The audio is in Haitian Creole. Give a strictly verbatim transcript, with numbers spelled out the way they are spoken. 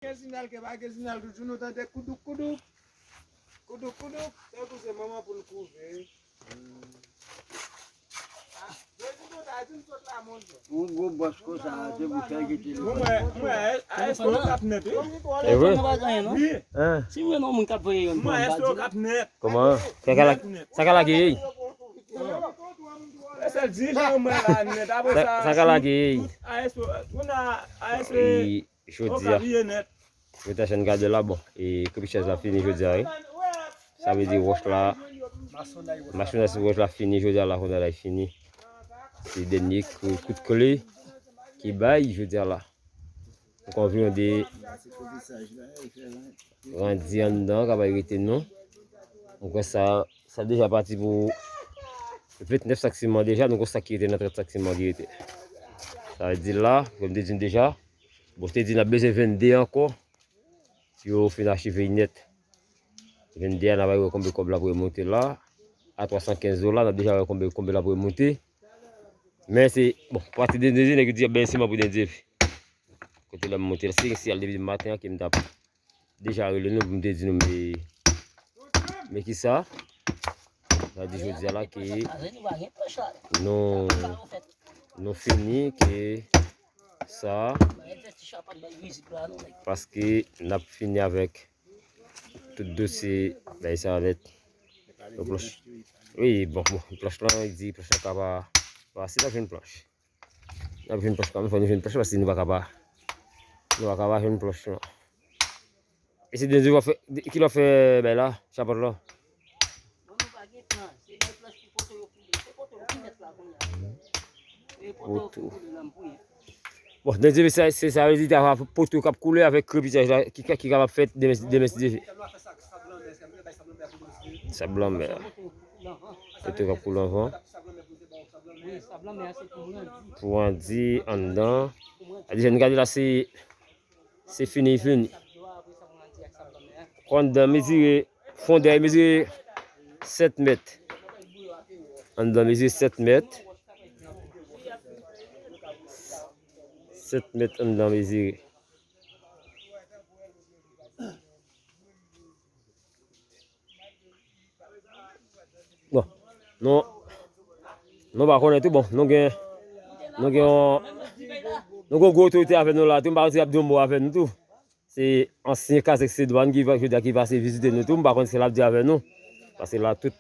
Gen sinyal ke pa gen sinyal, toujou nou tande koudouk, koudouk. Koudouk, koudouk. Tankou se manman poul kouve. Yon gwo bòs konsa, se pou sa ki te. Mwen, mwen, mwen, a, a, èske w k ap nèt, wi? E vre? Telefòn nan pa gen anyen, non? Wi. Hein? Si mwen non moun k ap voye yon mwen, èske w k ap nèt? Kòman? Sa ka la-, sa ka lage, ey? Èske di jan mwen la nèt, apre sa, sa ka lage, ey? A, èske, kounye a, a, èske Jodi a, jodi a, si n gade la, bon, e kopi chèz la fini jodi a, wi. Sa vle di wòch la, masonaj wòch la fini jodi a, la fondalay fini. Se dènye kou, kout kle ki bay jodi a la. Donk, anviwon de randi anndan, ka bay rete nou. Donk, sa, sa deja pati pou vennèf sak siman deja, donk, sa ki rete nan trant sak siman ki rete. Sa vle di la, kòm te di n deja, Bon, te di n ap bezwen vennde ankò. Pou yo fin acheve nèt. Vennde a, n ap wè konbyen kòb l ap remonte la. A twa san kenz dola, n ap deja wè konbyen, konbyen l ap remonte. Men se, bon, pati de dezi, nèg yo di ap bay siman pou dezi. Kote lè m monte la, se si al depi maten an ke m t ap deja rele nou pou m te di nou, men, men kisa? Sa di jodi a la ke nou, nou fini ke sa, paske n ap fini avèk tout dosye bay sa nèt. Yon planch. Wi, bon, bon, planch lan, li di planch lan ka pa, pa fasil ap jwenn planch. N ap jwenn planch kanmenm, fò nou jwenn planch paske nou pa ka pa, nou pa ka pa jwenn planch non. E se de, de, ki lè w fè bay la, chapant la? Bon, nou pa gen tan. Se bay planch pou poto yo koule. Se poto yo ki mèt la kounye a. E poto yo ki koule nan m pou ye. Bon, nan di se, se sa vle di ta poto k ap koule avèk krepitaj la ki, ki kapab fèt demen, demen si Dye vle. Sab lanmè a. Poto k ap koule anvan. Pou andan. Sa di, jan n gade la, se, se fini, fini. Anndan mezire, fondè mezire sèt mèt. Anndan mezire sèt mèt. Sèt mèt anndan mezire. Bon, nou, nou pa konnen tou, bon, nou gen, nou gen yon, nou gen yon gwo otorite avè nou la tou, m pa konn si y ap di yon mo avè nou tou. Se ansyen kazèk Sedwàn ki, ki, ki pase vizite nou tou, m pa konn si l ap di avè nou. Paske la tout